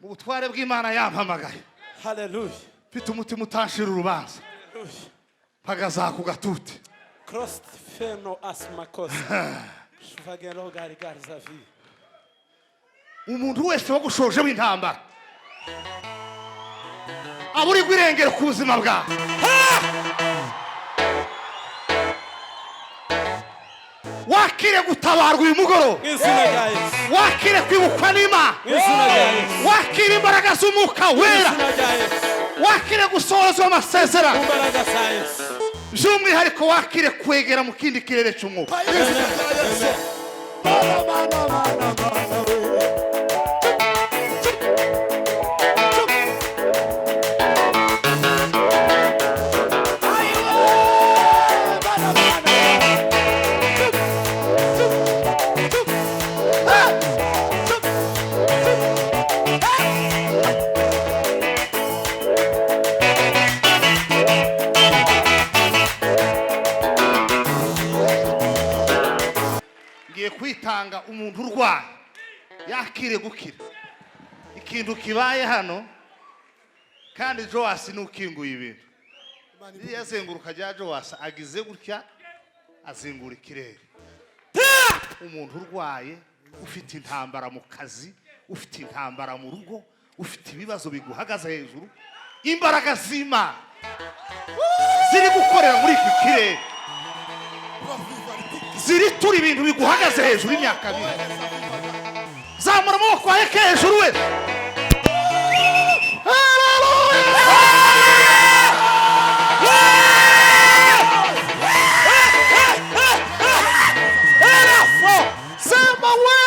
Mu butware bw'Imana yampamagaye. Haleluya. Mfite umutima utanshira urubanza. Haleluya. Mpagaze aha ku gatuti. Krost feno asmakosa. Shvagelo garigarzavi. Umuntu wese wagushoje w'intambara aburirwa irengero ku buzima bwawe. Wakire gutabarwa uyu mugoroba. Mu izina rya Yesu. Wakire kwibukwa n'Imana. Mu izina rya Yesu. Wakire imbaraga z'umwuka Mu wera. izina rya Yesu. Wakire gusohozwa amasezerano. Mu mbaraga za Yesu. By'umwihariko wakire kwegera mu kindi kirere cy'umwuka. Izina rya Yesu. Mana, mana, mana, mana we. Mana, mana. Ngiye kwitanga umuntu urwaye yakire gukira. Ikintu kibaye hano kandi Joasi nukinguye ibintu. Ririya zenguruka rya Joasi agize gutya azingura ikirere. Umuntu urwaye, ufite intambara mu kazi, ufite intambara mu rugo, ufite ibibazo biguhagaze hejuru, imbaraga z'Imana ziri gukorera muri iki kirere ziritura ibintu biguhagaze hejuru y'imyaka mine. Zamura amaboko waheke hejuru we. Sema we!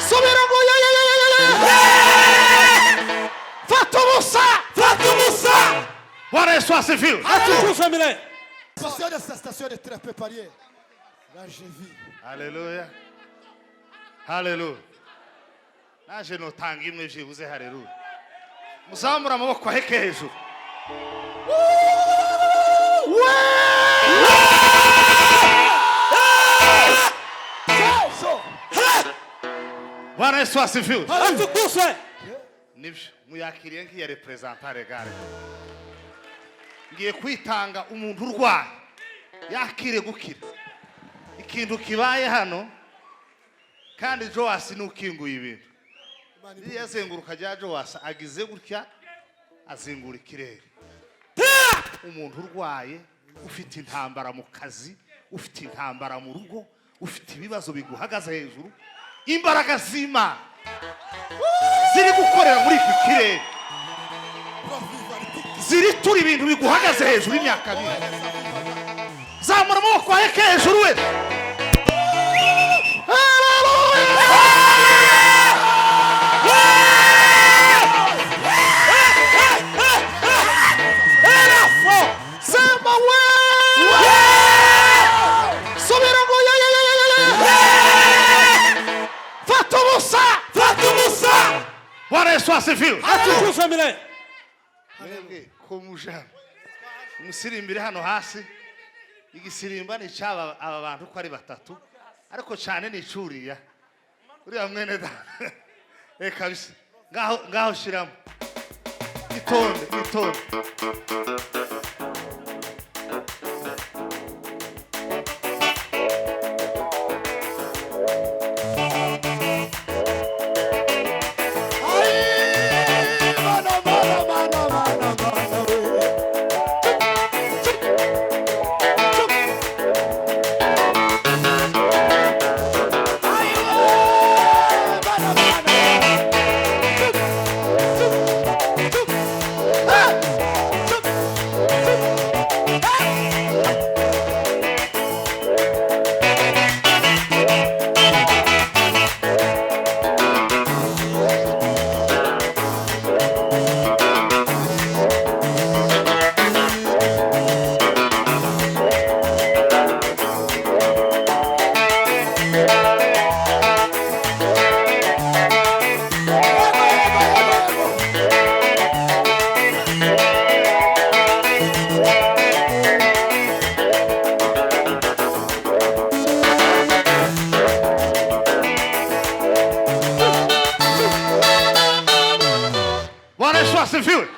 Subira ngo ye ye ye ye ye ye! Fata ubusa! Fata ubusa. Bwana Yesu asifiwe. Atukuzwe milele. Station de sa station de très préparée. Là, j'ai vu. Haleluya. Haleluya. Naje notanga imwe byibuze haleluya. Muzamura amaboko aheke hejuru. Yesu. Bwana Yesu asifiwe. Atukuzwe. Nibyo muyakiriye nk'iya representant regare. Ngiye kwitanga umuntu urwaye yakire gukira. Ikintu kibaye hano kandi Joasi nukinguye ibintu. Ririya zenguruka rya Joasi agize gutya azingura ikirere. Umuntu urwaye, ufite intambara mu kazi, ufite intambara mu rugo, ufite ibibazo biguhagaze hejuru, imbaraga z'Imana ziri gukorera muri iki kirere ziritura ibintu biguhagaze hejuru y'imyaka mine. Zamura amaboko waheke hejuru we. Sema we! Subira ngo ye ye ye ye ye ye! Fata ubusa! Fata ubusa. Bwana Yesu asifiwe. Atukuzwe milele. Mwebwe ko muje hano umusirimbire hano hasi. Igisirimba ni icy'aba aba bantu uko ari batatu, ariko cyane ni icuriya uriya mwene da kabisa. Ngaho ngaho shiramo, itonde itonde. Ai, mana, mana, mana, mana, mana we. Ai, mana, mana. Asifiwe.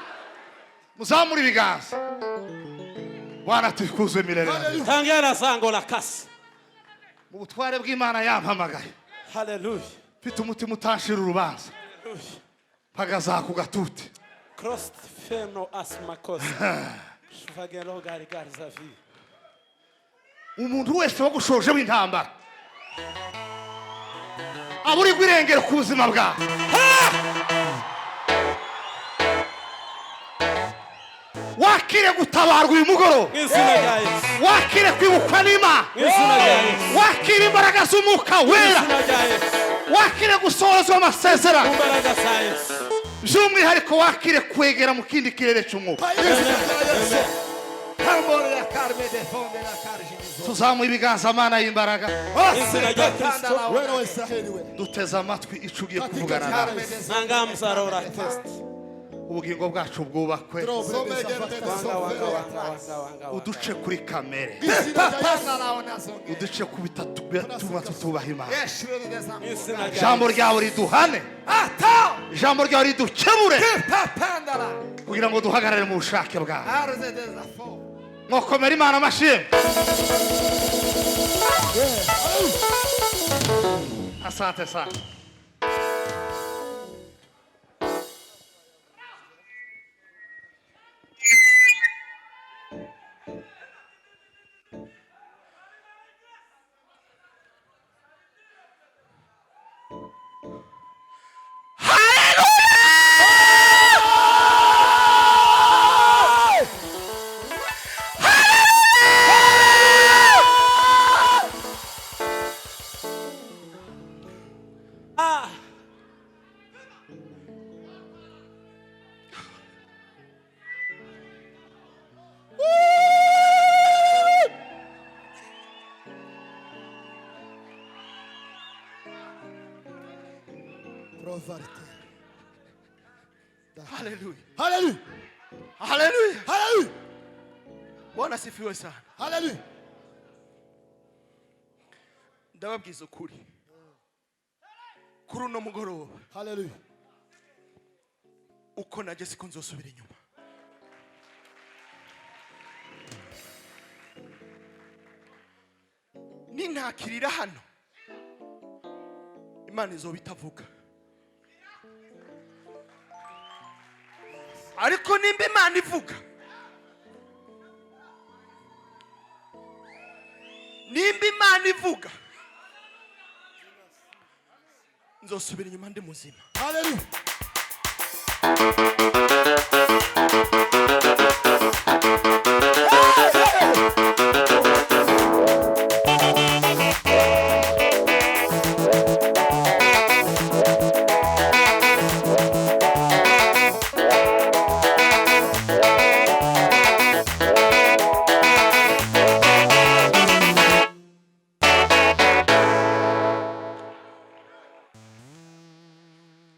Muzamure ibiganza. Bwana tukuzwe milele na milele. Tangira sango la kasi. Mu butware bw'Imana yampamagaye. Haleluya. Mfite umutima utanshira urubanza. Mpagaze aha ku gatuti. Cross feno asmakos. Shvagelo gari gari zavi. Umuntu wese wagushoje w'intambara aburirwa irengero ku buzima bwawe. Wakire gutabarwa uyu mugoroba. Mu izina rya Yesu. Wakire kwibukwa n'Imana. Mu izina rya Yesu. Wakire imbaraga z'umwuka wera. Mu izina rya Yesu. Wakire gusohozwa amasezerano. Mu mbaraga za Yesu. By'umwihariko wakire kwegera mu kindi kirere cy'umwuka. Tuzamuye ibiganza Mana y'imbaraga. Izina rya Kristo. Wera wa Israheli we. Duteze amatwi ico ugiye kuvugana nawe. Nangamzarora test. Ubugingo bwacu bwubakwe. Wanga wanga wanga wanga wanga. Uduce kuri kamere. Izina rya Yesu. Uduce ku bituma tutubaha Imana. Mu izina rya Ijambo ryawe riduhane. Ijambo ryawe ridukebure kugira ngo duhagarare mu bushake bwawe. Mwakomera Imana amashimwe. Asante sana. Ah. Provarte. Haleluya. Haleluya. Haleluya. Haleluya. Bwana asifiwe sana. Haleluya. Ndababwiza ukuri. Kuri uno mugoroba Haleluya. uko najye siko nzosubira inyuma. Nintakirira hano Imana izoba itavuga. Ariko nimba Imana ivuga, nimba Imana ivuga, nzosubira inyuma ndi muzima. Haleluya.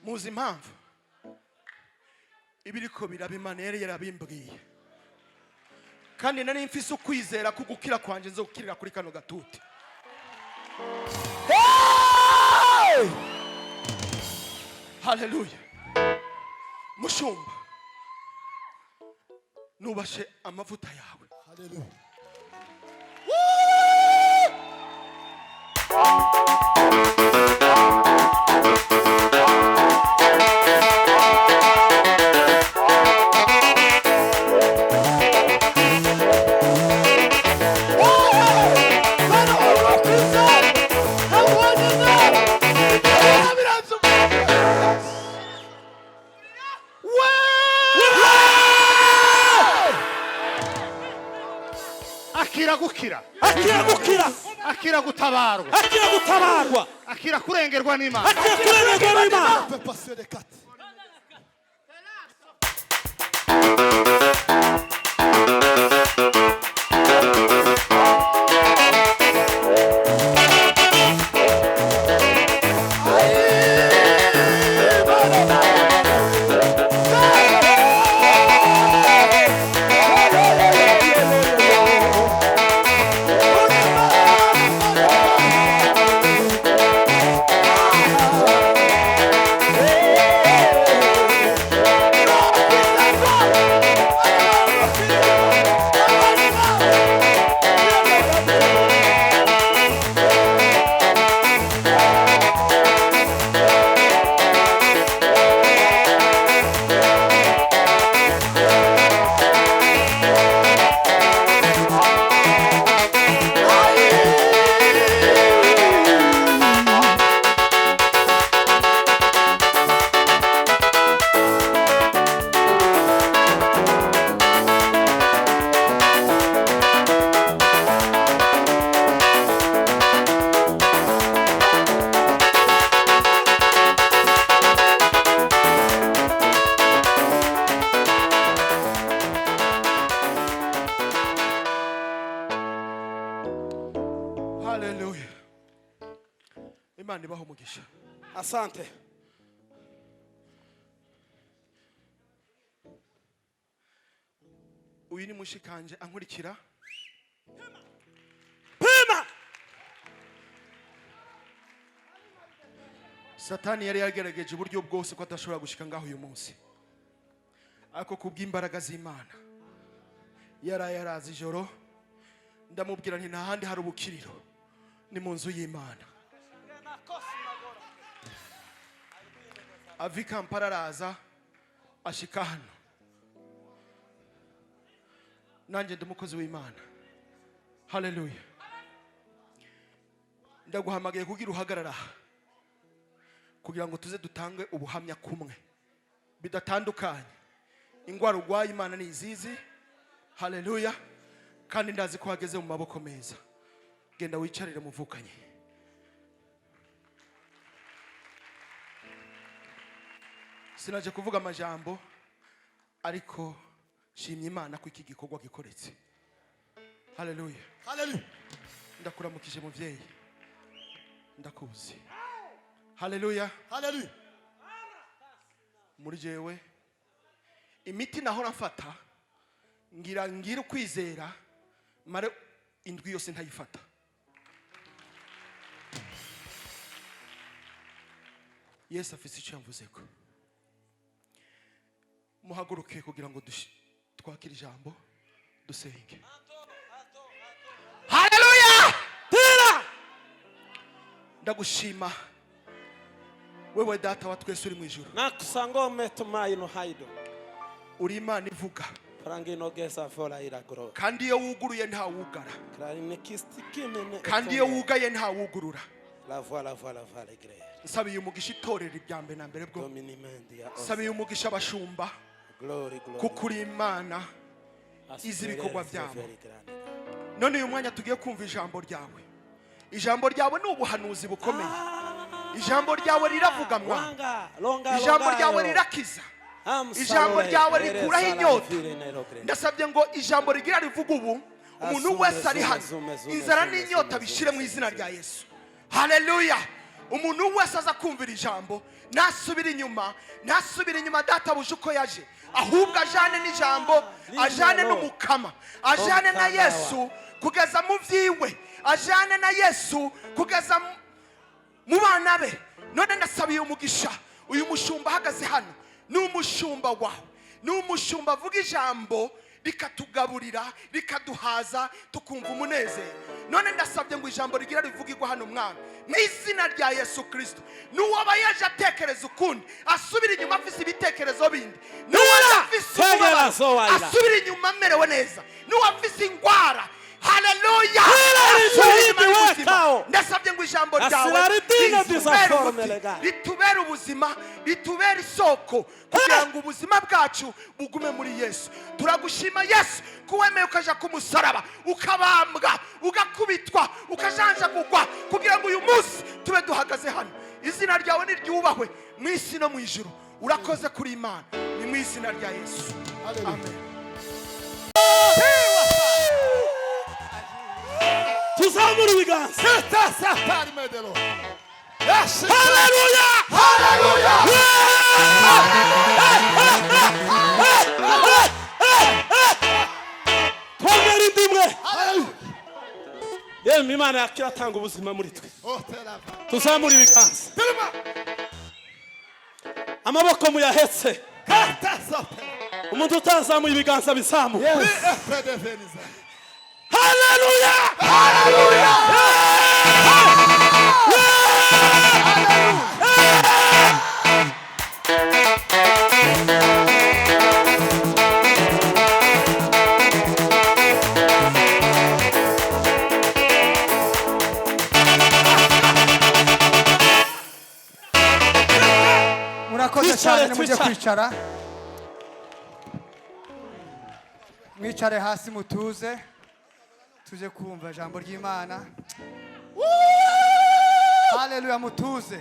Muzi impamvu ibiriko biraba? Imana yari yarabimbwiye, kandi nari mfise ukwizera ko gukira kwanje nzogukirira kuri kano gatuti. Haleluya. Mushumba, nubashe amavuta yawe. Haleluya. Akira gukira. Akira gukira. Akira gutabarwa. Akira gutabarwa. Akira kurengerwa n'Imana. Akira kurengerwa n'Imana. Peut passer les quatre. Haleluya. Umugisha. Asante. Uyu ni mushikanje ankurikira. Pima. Satani yari yagerageje uburyo bwose ko atashobora gushika ngaho uyu munsi, ariko kubw'imbaraga z'Imana yaraye araza ijoro. Ndamubwira nti nta handi hari ubukiriro, ni mu nzu y'Imana. Ava i Kampala araza ashika hano. Nanjye ndi umukozi w'Imana. Haleluya. Ndaguhamagaye kugira uhagarara aha, kugira ngo tuze dutange ubuhamya kumwe bidatandukanye. Ingwara urwaye, Imana ni izizi. Haleluya. Kandi ndazi ko wageze mu maboko meza. Genda wicarire muvukanye. Sinaje kuvuga amajambo, ariko shimye Imana ko iki gikorwa gikoretse. Haleluya. Haleluya. Ndakuramukije muvyeyi, ndakuzi. Haleluya. Haleluya. Muri jewe imiti nahora mfata, ngira ngira ukwizera mare indwi yose ntayifata. Yesu afise icyo yamvuzeko. Muhaguruke kugira ngo twakire ijambo, dusenge. Haleluya. Tira. Ndagushima wewe Data wa twese uri mu ijuru. Nakusangome tumaino haido. Uri Imana ivuga, Prangino gesa vola ira gro. kandi iyo wuguruye ntawugara, Kraninikistikimene. kandi iyo wugaye ntawugurura. La voix, la voix, la voix, la gré. Nsabiye umugisha itorero ibya mbere na mbere bwo. Dominimendia. Nsabiye umugisha abashumba, Glory, glory. kuko uri Imana izi ibikorwa byabo. None uyu mwanya tugiye kumva ijambo ryawe. Ijambo ryawe ni ubuhanuzi bukomeye. Ijambo ryawe riravuga mwa. Wanga, longa, Ijambo ryawe rirakiza. Ijambo ryawe rikuraho inyota. Ndasabye ngo ijambo rigira rivuga ubu, umuntu Asume, wese ari zume, hano, zume, zume, inzara zume, n'inyota zume, bishire mu zume, izina zume. rya Yesu. Haleluya. Umuntu wese aza kumvira ijambo ntasubire inyuma, ntasubire inyuma databuje uko yaje, ahubwo ajane n'ijambo, ajane n'umukama, ajane na Yesu kugeza mu vyiwe, ajane na Yesu kugeza mu bana be. None ndasabiye umugisha uyu mushumba ahagaze hano. Ni umushumba wawe, ni umushumba avuga ijambo rikatugaburira, rikaduhaza, tukumva umunezero. None ndasabye ngo ijambo rigira rivugirwa hano, Mwami, mu izina rya Yesu Kristo, n'uwaba yaje atekereza ukundi asubira inyuma afise ibitekerezo bindi, n'uwaba afise Tegera umubabaro zowaira. asubira inyuma amerewe neza, n'uwafise ingwara, haleluya, Hila asubira inyuma rizuhidi ari muzima. wekao. Ndasabye ngo ijambo ryawe Asilaritino ritubere disaforme umuti, legale. ritubere ubuzima, ritubere isoko, kugira ngo ubuzima bwacu bugume muri Yesu. Turagushima Yesu ko wemeye ukaja ku musaraba, ukabambwa, ugakubitwa, ukajanjagurwa, kugira ngo uyu munsi tube duhagaze hano. Izina ryawe niryubahwe mu isi no mu ijuru. Urakoze kuri Imana. Ni mu izina rya Yesu, amen. Tuzamura ibiganza. Satari medelo. Haleluya. Haleluya. Twongera indi imwe. Haleluya. Yemwe Imana yakiratanga ubuzima muri twe. Otela. Tuzamura ibiganza. Tilma. Amaboko muyahetse. Kata sata. Umuntu utazamuye ibiganza bizamuka. Efedefeniza. Haleluya. Haleluya. Murakoze Twicare, cyane, mujye twicare. kwicara, mwicare hasi mutuze, tuje kumva ijambo ry'Imana. Haleluya, mutuze.